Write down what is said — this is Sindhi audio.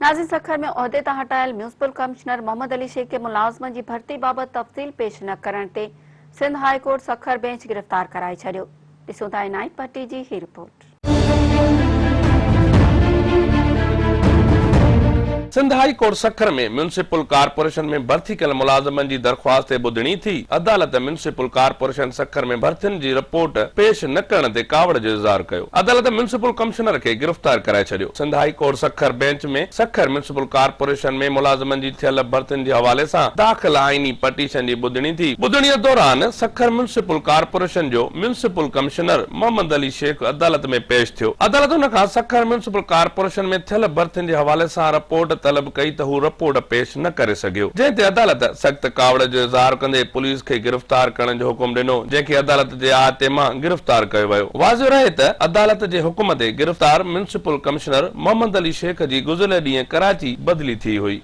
ناظرين سکر ۾ عهدي تان هٽايل ميونسپل ڪمشنر محمد علي شيخ کي ملازمن جي ڀرتي بابت تفصيل پيش نه ڪرڻ تي Sindh high court Sukkur bench گرفتار ڪرائي ڇڏيو. ڏسون ٿا عنايت ڀٽي جي هي report. Sindh high court Sukkur ۾ municipal corporation ۾ ڀرتي ڪيل ملازمن جي درخواست تي ٻڌڻي ٿي. عدالت ميونسپل ڪارپوريشن سکر ۾ ڀرتين جي رپورٽ پيش نه ڪرڻ تي ڪاوڙ جو اظهار ڪيو. عدالت ميونسپل ڪمشنر کي گرفتار ڪرائي ڇڏيو. Sindh high court Sukkur bench ۾ Sukkur municipal corporation ۾ ملازمن جي ٿيل ڀرتين جي حوالي سان داخل آئيني پٽيشن جي ٻڌڻي ٿي. ٻڌڻي دوران سکر ميونسپل ڪارپوريشن جو ميونسپل ڪمشنر محمد علي شيخ عدالت ۾ پيش ٿيو. عدالت ان کان سکر ميونسپل ڪارپوريشن ۾ ٿيل ڀرتين جي حوالي سان رپورٽ طلب ڪئي ته هو رپورٽ پيش نه ڪري سگهيو. جنهن تي عدالت سخت ڪاوڙ جو اظهار ڪندي پوليس کي گرفتار ڪرڻ جو حڪم ڏنو، جنهن کي عدالت جي احاطي مان گرفتار ڪيو ويو. واضح رهي ته عدالت جي حڪم تي گرفتار ميونسپل ڪمشنر محمد علي شيخ جي گذريل ڏينهن ڪراچي بدلي ٿي هئي.